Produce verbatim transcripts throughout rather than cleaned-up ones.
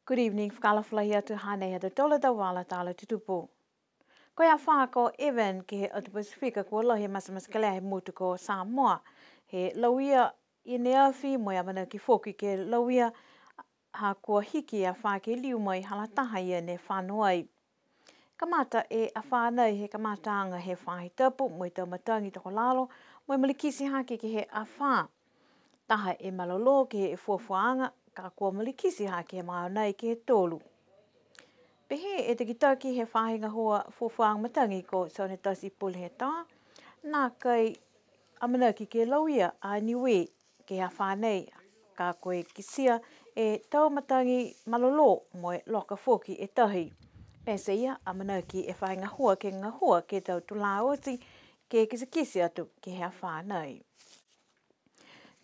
Good evening, fakaalofa lahi atu, hanei ha tautolu a tau vala tala tutupu. Ko e afā ko Evan ke he atu Pasifika kua lahi e matematekelea he motu ko Samoa. He lauia i ne afi mo e amanaki foki ke lauia ha kua hiki e afā ke liu mai hala taha ia ne fano ai. Kamata e afā nei he kamataaga he faahi tapu mo e tau matagi tokolalo mo e malikiti hake ke he afā. Taha e malolō ke he fuafuaaga, ka kua malikiti hake he magaaho nei ke he tolu. Pehē e takitaki he faahi gahua fuafuaaga matagi ko Sionetasi Pulehetoa, nākai amanaki ke lauia a Niue ke he afā nei, ka ko e kitia e tau matagi malolō mo e loka foki e tahi. Pete ia, amanaki e faahi gahua ke gahua ke he tau tulā oti ke kitekite atu ke he afā nei.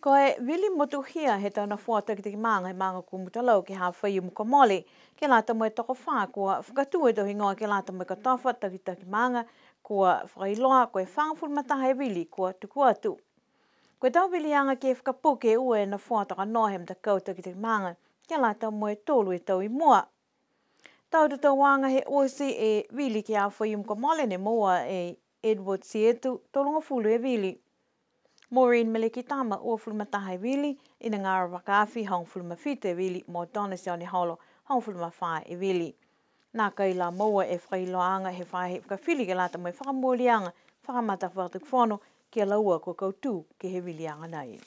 Ko e vili motuhia he tau nofoa takitaki maaga he maaga ko Mutalau ke he Faiumu kua mole, ke lata mo e tokofā kua fakatū e tau higoa ke lata mo e kotofa takitaki maaga, kua fakailoa ko e fagofulu ma taha e vili kua tuku atu. Ko e tau viliaga ke fakapuke e ua e nofoa tokanoa he matakau takitaki maaga, ke lata mo e tolu e tau i mua. Tau tatauaga he oti e vili ke he Faiumu kua mole ne moua e Edward Sietu, tolugofulu e vili. Maureen Melekitama, uafulu ma taha e vili, Inagara Vakaafi, hogofulu ma fitu e vili, mo Donna Sioneholo, hogofulu ma fā e vili. Nākai la moua e fakailoaaga he faahi fakafili ke lata mo e fakamooliaga fakamatafakatufono ki a laua kua kautū ke he viliaga nei.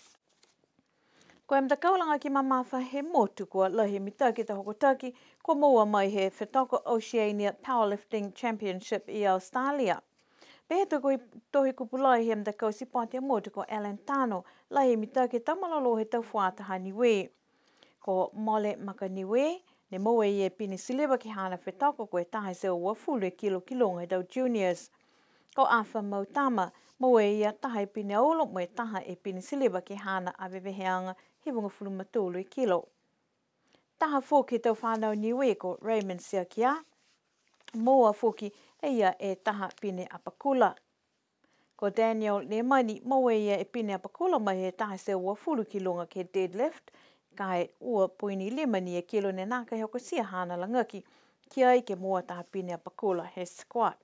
Ko e matakau lagaki mamafa he motu kua lahi e mitaki e tau hokotaki kua moua mai he fetoko Oceania Powerlifting Championship i Australia. Pehē e tohi, tohi kupu lahi he matakau sipote he motu ko Alan Tano, lahi e mitaki e tau malolō he tau fuata ha Niue. Ko Mole Makaniue, ne moua e ia e pine siliva ke he haana fetoko ko e taha e teau uafulu e kilo ki luga he tau juniors. Ko Afa Mautama, moua e ia taha e pine aulo mo e taha e pine siliva ke he haana a veveheaga hivagofulu ma tolu e kilo. Taha foki he tau fanau Niue ko Raymond Siakia, moua foki e ia e taha pine apakula. Ko Daniel Nemani, moua e ia e pine apakula mai he taha e teau uafulu ki luga ke he deadlift, ka e ua poini lima ni e kilo ne nākai hokotia haana lagaki ki ai ke moua taha pine apakula he squat.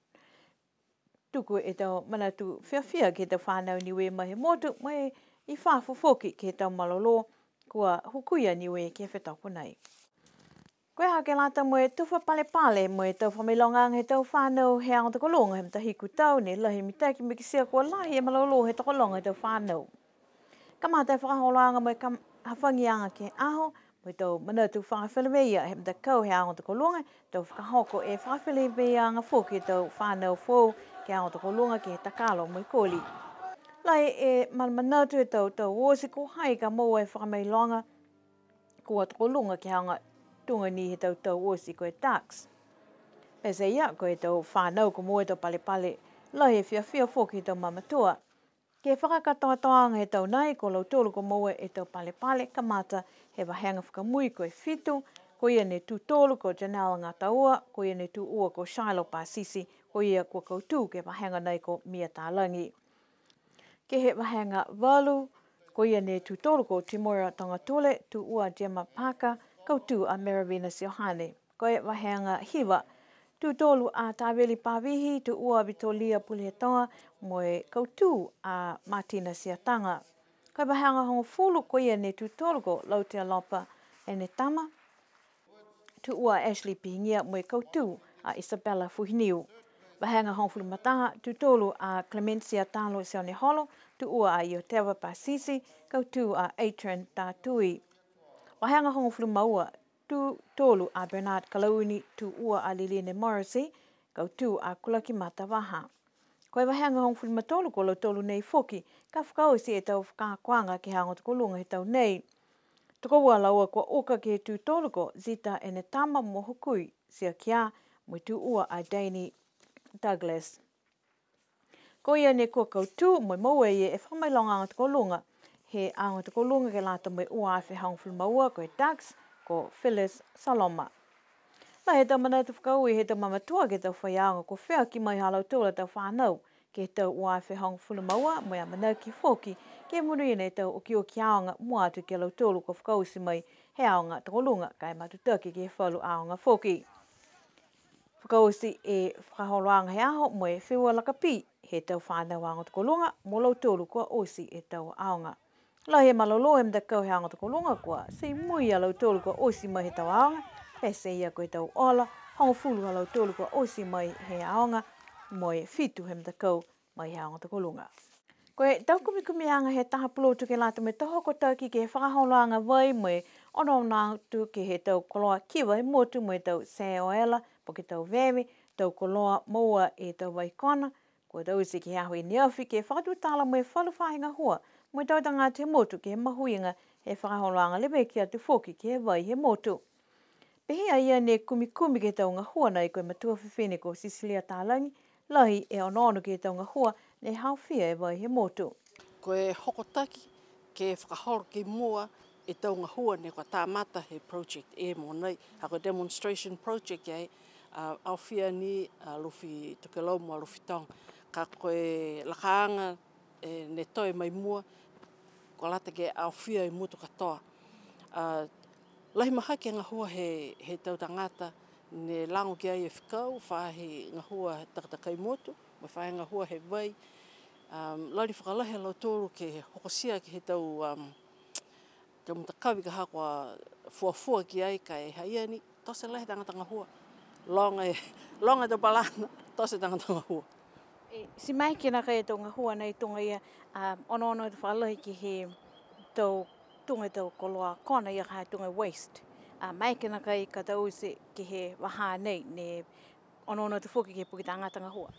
Tuku e tau manatu fiafia ke he tau fanau Niue mai he motu mo e i fafo foki ke he tau malolō kua hukui a Niue ke he fetoko nei. Ko e ha ke lata mo e tufa palepale mo e tau fakamailogaaga he tau fanau he aoga tokoluga he matahiku tau ne lahi e mitaki mo e kitia kua lahi e malolō he tokoluga he tau fanau. Kamata e fakaholoaga mo e kam-, hafagiaga ke he aho, mo e tau manatu fakafeleveia he matakau he aoga tokoluga, to fakahoko e fakafeleveiaaga foki he tau fanau foou ke he aoga tokoluga ke he takalo mo e koli. Lahi e manamanatu he tau tau oti ko hai ka moua e fakamailoga kua tokoluga ke he aoga tuga ni he tau tau oti ko e Dux. Pete ia, ko e tau fanau kua moua e tau palepale lahi e fiafia foki he tau mamatua. Ke he fakakatoatoaga he tau nei, ko lautolu kua moua e tau palepale, kamata he vahega fakamui ko e fitu, ko ia ne tū tolu ko Janelle Gataua, ko ia ne tū ua ko Shiloh Pasisi, ko ia kua kautū ke he vahega nei ko Mia Talagi. Ke he vahega valu, ko ia ne tū tolu ko Timora Togatule, tū ua Gemma Parker, kautū a Meravina Siohane. Ko e vahega hiva, tū tolu a Taveli Pavihi, tū ua Vitolia Pulehetoa, mo e kautū a Martina Siataga. Ko e vahega hogofulu, ko ia ne tū tolu ko Lautealopa Enetama, tū ua Ashley Pihigia mo e kautū a Isabella Fuhiniu. Vahega hogofulu ma taha, tū tolu a Clemencia Talo Sioneholo, tū ua a Ioteva Pasisi, kautū a Adrian Tatui. Vahega hogofulu ma ua, tū tolu a Bernard Kalauni, tū ua a Liline Morrissey, kautū a Kulaki Matavaha. Ko e vahega hogofulu ma tolu ko lautolu nei foki, ka fakaoti e tau fakaakoaga ke he aoga tokoluga he tau nei. Tokoua laua kua uka ke he tū tolu ko Zita Enetama mo Hukui Siakia, mo e tū ua a Danny Douglas. Ko ia ne kua kautū mo e moua e ia e fakamailogaaga tokoluga he aoga tokoluga ke lata mo e ua afe hogofulu ma ua ko e Dux, ko Phyllis Saloma. Lahi e tau manatu fakaaue he tau mamatua ke he tau faiaoga kua feaki mai ha lautolu a tau fanau ke he tau ua afe hogofulu ma ua mo e amanaki foki He monuina e tau okioki aoga mua atu ki a lautolu kua fakaoti mai he aoga tokoluga, ka e matutaki ke he falu aoga foki. Fakaoti e fakaholoaga he aho mo e feua lakapī he tau fanau aoga tokoluga mo lautolu kua oti e tau aoga. Lahi e malolō he matakau he aoga tokoluga kua ti mui a lautolu kua oti mai he tau aoga, pete ia ko e tau ola, hogofulu a lautolu kua oti mai he aoga, mo e fitu he matakau mai he aoga tokoluga. Ko e tau kumikumiaga he taha pulotu ke lata mo e tau hokotaki ke he fakaholoaga vai mo e onoono atu ke he tau koloa kiva he motu mo e tau seoela, po ke tau veve, tau koloa moua e tau vai kona, kua taute ke he aho i neafi ke fakatutala mo e falu faahi gahua mo e tau tagata he motu ke he mahuiga he fakaholoaga leveki atu foki ke he vai he motu. Pehē a ia ne kumikumi ke he tau gahua nei ko e matua fifine ko Cecilia Talagi, lahi e onoono ke he tau gahua ne haofia e vai he motu. Ko e hokotaki ke fakaholo ki mua e tau gahua ne kua kamata he project e mogonei, ha ko e demonstration project ai, a, aofia ni a Alofi Tokelau mo Alofi Toga. Ka ko e lakaaga e, ne toe mai mua, kua lata ke aofia e motu katoa. A, lahi mahaki e gahua he, he tau tagata, ne lago ki ai e fekau, faahi gahua takatakai motu, mo e faahi gahua he vai. A, lali fakalahi a lautolu ke hokotia ke he tau, um, tau matakavi ka ha kua fuafua ki ai ka e ha ia ni, tote lahi tagata gahua. Loga e, loga e tau palana, tote tagata gahua. E, ti maeke nākai e tau gahua nei tuga ia, a, onoono atu fakalahi ke he tau, tuga e tau koloa kona ia ka ha tuga e waste. A, maeke nākai ka taute ke he vahā nei, ne onoono atu foki ke he puke tagata gahua.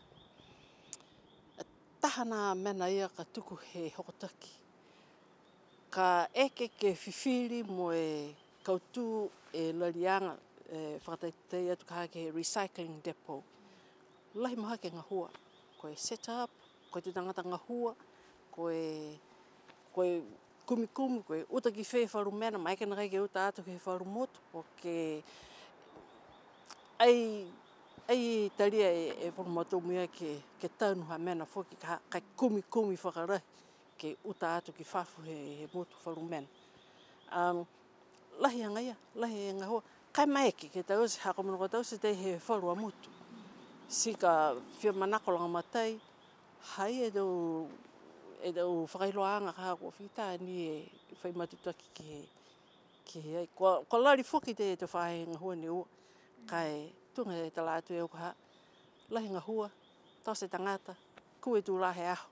Taha nā mena ia ka tuku he hokotaki. Ka eke ke fifili mo e kautū e laliaga, e, fakatatai atu ka ha ke he recycling depot. Lahi mahaki e gahua. Ko e set up, ko e tau tagata gahua, ko e, ko e kumikumi, ko e uta ki fē falu mena, maeke nākai ke uta atu ke he falu motu, po ke ai, ai talia e, e falu motu mo ia ke, ke tanu ha mena foki ka, ka kumikumi fakalahi ke uta atu ki fafo he, he motu falu mena. Um, lahi agaia, lahi e gahua. Ka e maeke ke taute, ha ko e mena kua taute tei he falu a motu. Ti ka fia manako lagomatai, ha i ai e tau, e tau fakailoaaga ka ha kua fita ni e fai matutaki ke he, ke he ai. Kua, kua lali foki e tau faahi gahua ne ua. Ka e tuga e tala atu e au ka ha, lahi gahua, tote tagata, kū e tulā he aho.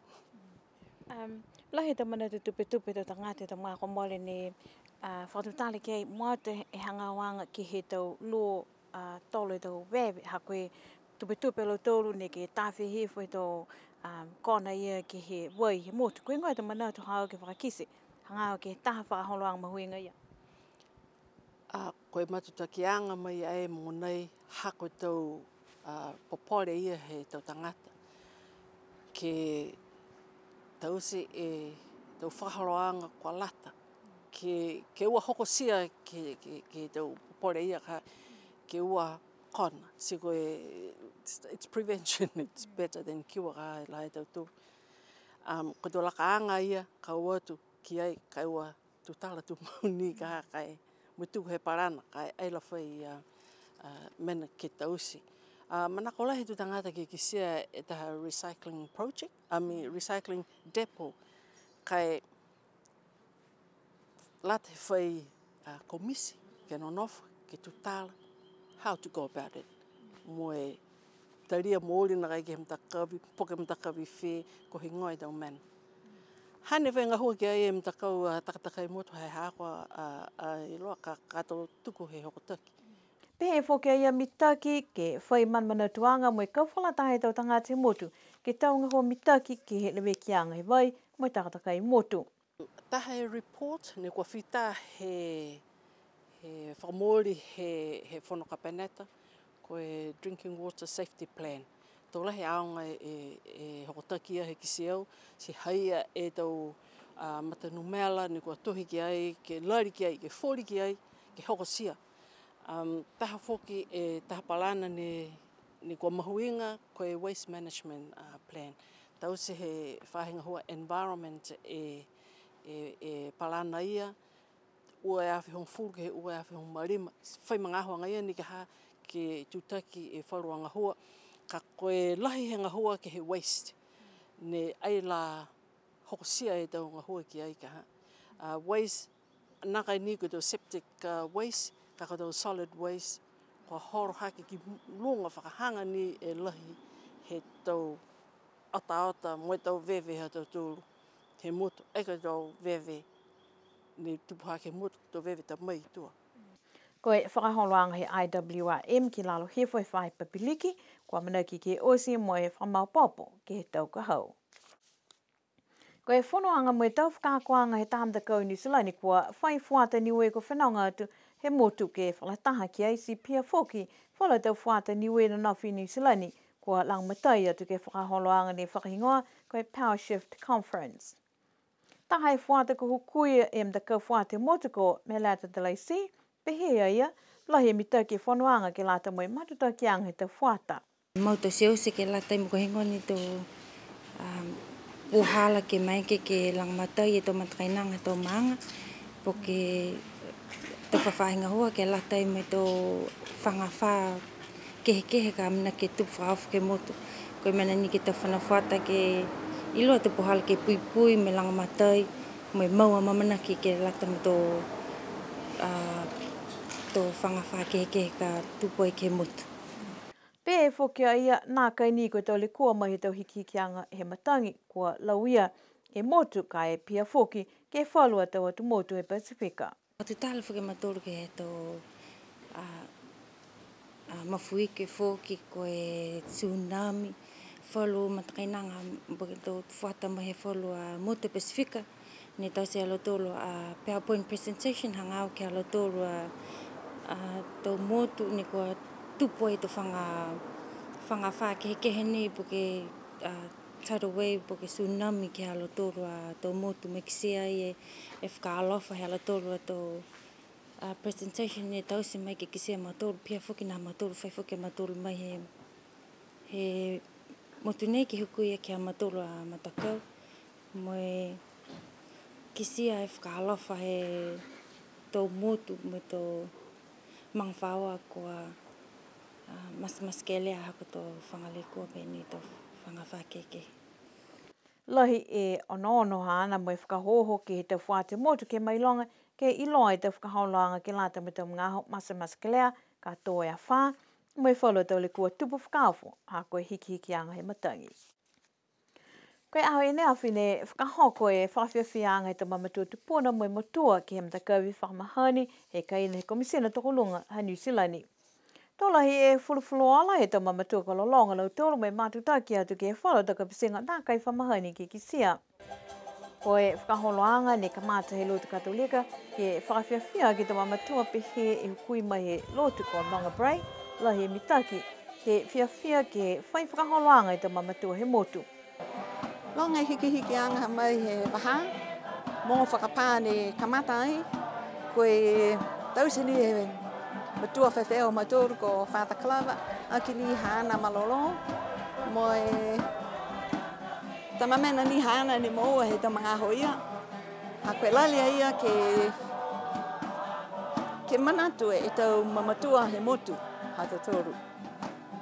Um, lahi e tau manatu tupetupe he tau tagata he tau magaaho kua mole ne, a, fakatutala ki ai, mua atu e hagaao ke he tau luo, a, tolo e tau veve, ha ko e tupetupe a lautolu ne ke tafe hifo e tau, um, kona ia ke he vai he motu. Ko e heigoa e tau manatu haau ke fakakite, hagaao ke he taha fakaholoaga mahuiga ia. A, ko e matutakiaga mai ai mogonei ha ko e tau, a, popole ia he tau tagata. Ke taute e tau fakaholoaga kua lata. Ke, ke ua hokotia ke, ke, ke tau popole ia ka, ke ua kona. Ti ko e, it's, it's prevention, it's better than cure ka lahi e tautolu. Um, ko e tau lakaaga ia, ka o atu ki ai, ka ua tutala tumau ni ka, ka e mo e tuku he palana, ka e ai la fai, a, a, mena ke taute. A, manako lahi e tau tagata ke kitia e taha recycling project, I mean, recycling depot, ka e lata he fai, a, komiti, ke nonofo, ke tutala, how to go about it. Mo e talia mooli nākai ke he matakavi, po ke matakavi fē, ko e heigoa e tau mena. Hane fai gahua ki ai e matakau, a, takatakai motu he haaku a, a, a iloa ka, ka to tuku he hokotaki. Pehē foki a ia mitaki ke fai manamanatuaga mo e kau fakalataha e tau tagata he motu, ke tau gahua mitaki ke he levekiaga he vai mo e takatakai motu. Taha e report ne kua fita he, he fakamooli he, he fono kapeneta, ko e Drinking Water Safety Plan. To lahi e aoga e, e hokotaki ia he kitia au, ti ha ia e tau, a, matanumela ne kua tohi ki ai, ke lali ki ai, ke foli ki ai, ke hokotia. Um, taha foki e taha palana ne, ne kua mahuiga, ko e Waste Management, a, Plan. Taute he faahi gahua environment e, e, e palana ia, ua e afe hogofulu ke he ua e afe hogofulu ma lima. Fai magaaho agaia ni ka ha ke tutaki e falu a gahua. Ka ko e lahi he gahua ke he waste. Ne ai la hokotia e tau gahua ki ai ka ha. A, waste, nākai ni ko e tau septic, a, waste, ka ko e tau solid waste, kua holo hake ki luga fakahaga ni e lahi he tau otaota mo e tau veve ha tautolu he motu, e ko e tau veve ne tupu hake he motu, tau veve ta mai i tua. Ko e fakaholoaga he I W R M ki lalo hifo he faahi Papiliki, kua amanaki ke oti mo e fakamaopoopo ke he tau ka hau. Ko e fonoaga mo e tau fakaakoaga he taha matakau i Niu Silani kua fai fuata Niue kua fenoga atu he motu ke fakalataha ki ai ti pihia foki falu tau fuata Niue nonofo i Niu Silani kua lagomatai atu ke he fakaholoaga ne fakahigoa ko e Power Shift Conference. Taha e fuata kua hukui e matakau fuata he motu ko Melata Delacy, pehē a ia, lahi e mitaki e fonoaga ke lata mo e matutakiaga he tau fuata. Mau tau teuteu ke lata mo e ko e heigoa ni tau, um, puhala ke maeke ke lagomatai e tau matakainaga he tau maaga, po ke tau faahi gahua ke lata mo e tau fagafā kehekehe ka amanaki ke tupu fakaofo ke he motu. Ko e mena ni ke he tau fana fuata ke iloa tau puhala ke puipui mo e lagomatai, mo e mau amaamanaki ke lata mo e tau, a, tau fagafā kehekehe ka tupu ai ke he motu. Pehē foki a ia, nākai ni ko e tau lekua mai he tau hikihikiaga he matagi, kua lauia e motu ka e pihia foki ke he falu a tau atu motu he Pasifika. Tutala foki a mautolu ke he tau, a, a, mafuike foki ko e tsunami, falu matakainaga, po ke tau fuata mai he falu a motu he Pasifika, ne taute e lautolu a PowerPoint presentation hagaao ke he ha lautolu a, a, tau motu ne kua tupu ai e tau faga, fagafā kehekehe ni po ke, a, tidal wave po ke tsunami ke he ha lautolu a tau motu mo e kitia ai e, e fakaalofa he ha lautolu a tau, a, presentation ne taute mai ke kitia e mautolu, pihia foki ni a mautolu, fai foki a mautolu mai he, he motu nei ke hukui aki a mautolu a matakau, mo e kitia e fakaalofa he tau motu mo e tau magafaoa kua, a, matematekelea ha ko e tau faga lekua pehē ni, tau fagafā kehekehe. Lahi e onoono haana mo e fakaohooho ke he tau fuata he motu ke mailoga, ke iloa e tau fakaholoaga ke lata mo e tau magaaho matematekelea, ka tō e afā, mo e falu a tau lekua tupu fakaofo, ha ko e hikihikiaga he matagi. Ko e aho i ne afi ne fakahoko e fakafiafiaaga he tau mamatua tupuna mo e motua ke he matakavi fakamahani he kaina he Komisina Tokoluga ha Niu Silani. To lahi e fulufuluola he tau mamatua kua lologo a lautolu mo e matutaki atu ke he falu a tau kapitiga nākai fa mahani ke kitia. Ko e fakaholoaga ne kamata he lotu Katolika ke fakafiafia ke he tau mamatua pehē e hukui mai he lotu ko Noga Brae, lahi e mitaki ke fiafia ke fai fakaholoaga e tau mamatua he motu. Loga e hikihikiaga mai he vahā, mogo fakapā ne kamata ai, ko e taute ni he matua fefeua ha mautolu ko Father Glover, aki ni haana malolō, mo e tama mena ni haana ne moua he tau magaaho ia, ha ko e lali a ia ke, ke manatu e tau mamatua he motu ha tautolu.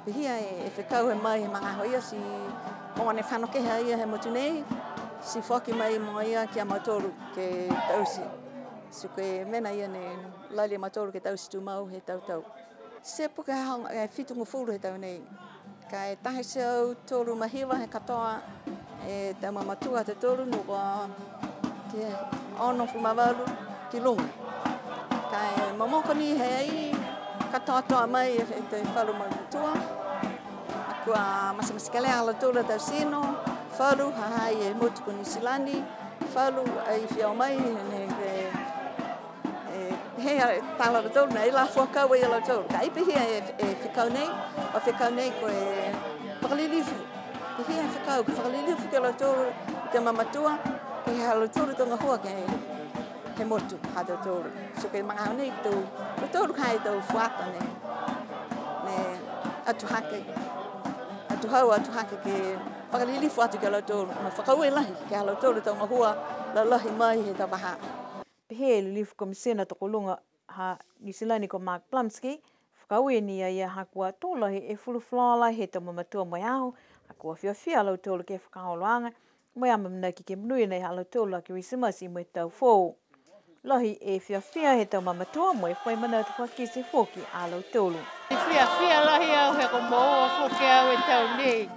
Pihia e, e fekau he mai he magaaho ia ti mogo ne fano kehe a ia he motu nei, ti foaki mai mo ia ki a mautolu ke taute. Ti ko e mena ia ne lali a mautolu ke taute tumau he tau tau. Ti puke ha, e, fitugofulu he tau nei. Ka e taha e teau tolu ma hiva he katoa e tau mamatua ha tautolu ne kua ke onogofulu ma valu ki luga. Ka e momoko ni he ai katoatoa mai e, e tau falu mamatua. Kua matematekelea a lautolu a tau tino, falu ha ha i he motu ko Niu Silani, falu ai fia o mai he, he, he, he tala a lautolu, ne ai la fuakau ai a lautolu. Ka e pihia e, e fekau nei, ko e fekau nei ko e fakalilifu. Pihia e fekau, ko e fakalilifu ki a lautolu, ki a mamatua, ke he ha lautolu tau gahua ke he motu ha tautolu. So ko e magaaho nei tau, tautolu ka e tau fuata ne, ne atu hake, atu hau, atu hake ke fakalilifu atu ki a lautolu, mo e fakaaue lahi ke he ha lautolu tau gahua Lalahi mai he tau vahā. Pehē e Lilifu Komisina Tokoluga ha Niu Silani ko Mark Blumsky, fakaaue ni a ia ha kua tō lahi e fulufuluola he tau mamatua mo e aho, ha kua fiafia a lautolu ke he fakaholoaga, mo e amaamanaki ke monuina e ha lautolu a Kirisimasi mo e tau foou. Lahi e fiafia he tau mamatua mo e fai manatu fakakite foki a lautolu. Fiafia lahi au he ko moua foki au e tau nei,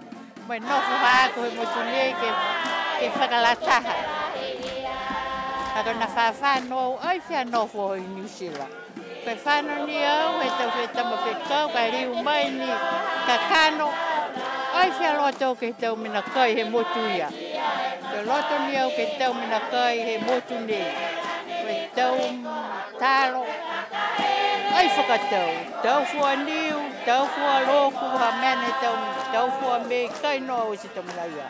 mo e nofo haaku he motu nei ke, ke fakalataha. Ka ko e na fafano au, ai fia nofo i New Zealand. Ko e fano ni au he tau fetama fekau, ka liu mai ni kakano, ai fia loto ke he tau mena kai he motu ia. Ko e loto ni au ke he tau mena kai he motu nei. Ko e tau talo, ai fakatau, tau fua niu, tau fua loku, ha mena he tau, tau fua mei, kai noa oti e tau mena ia.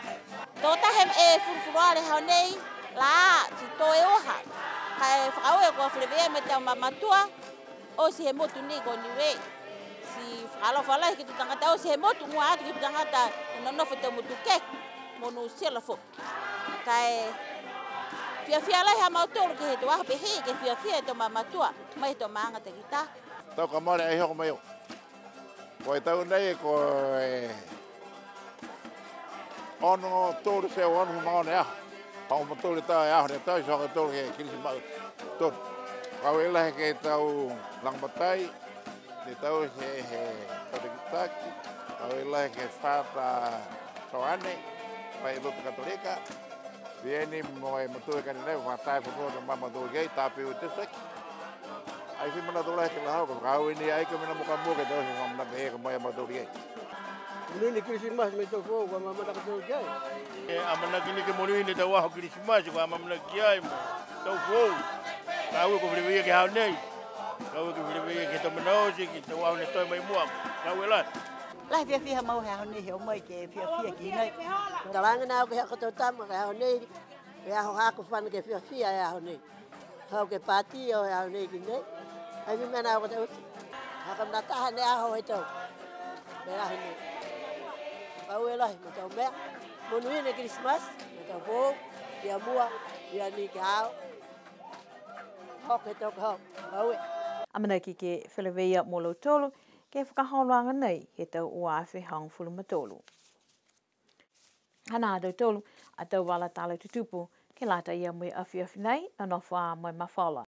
Tō taha e fulufuluola he aho nei, la, ti tō e uha. Ka e fakaaue kua feleveia mo e tau mamatua, oti he motu nei ko Niue. Ti fakaalofa lahi ke he tau tagata oti he motu, mua atu ke he tau tagata ne nonofo he tau motu kehe, mo Niu Silani foki. Ka e fiafia lahi a mautolu ke he tau aho pehē, ke fiafia e tau mamatua, mai he tau maaga takitaha. Tau ka mole ai hoko mai o. Ko e tau nei ko e ono tolu e teau ono ma ono e aho. Hogofulu ma tolu e tau e aho ne tau, ti hogofulu ma tolu he Kirisimasi. Tolu. Fakaaue lahi ke he tau lagomatai, ne tau he, he tau takitaki. Fakaaue lahi ke he Fata Soane, fai lotu Katolika. Vieni mo e matua ka ni nai, fakatatai foki mo e matua ki ai, tapu e tau taki. Ai fai manatu lahi ke he aho, ko e fakaaue ni ai ke he mena mukamuka, tau fai manatu he ko e matua ki ai. Monuina e Kirisimasi mo e tau foou, ko e amaamanaki tau ki ai. E, amaamanaki ni ke monuina e tau aho Kirisimasi, ko e amaamanaki ki ai mo e tau foou. Ka e kua feleveia ke he aho nei. Ka e kua feleveia ke he tau mena oti, ke he tau aho ne toe mai mua. Fakaaue lahi. Lahi e fiafia ha maua he aho nei, he o mai ke fiafia ki nei. Talaga ni au ke he aho tau tama, ke he aho nei, he aho haaku fano ke fiafia he aho nei. Hau ke pati au he aho nei ki nei. Ai fai mena au ke tau. Ha ko e mena taha ni e aho he tau. He aho nei. Fakaaue lahi mo e tau mena. Monuina e Kirisimasi, mo e tau foou, ki a mua, ki a ni ki a au. Hoko he tau ka hoko. Fakaaue. Amaamanaki ke feleveia mo lautolu, ke he fakaholoaga nei, he tau ua afe hogofulu ma tolu. Hanā ha tautolu a tau vala tala tutupu, ke lata ia mo e afiafi nei, nonofo ā mo e mafola.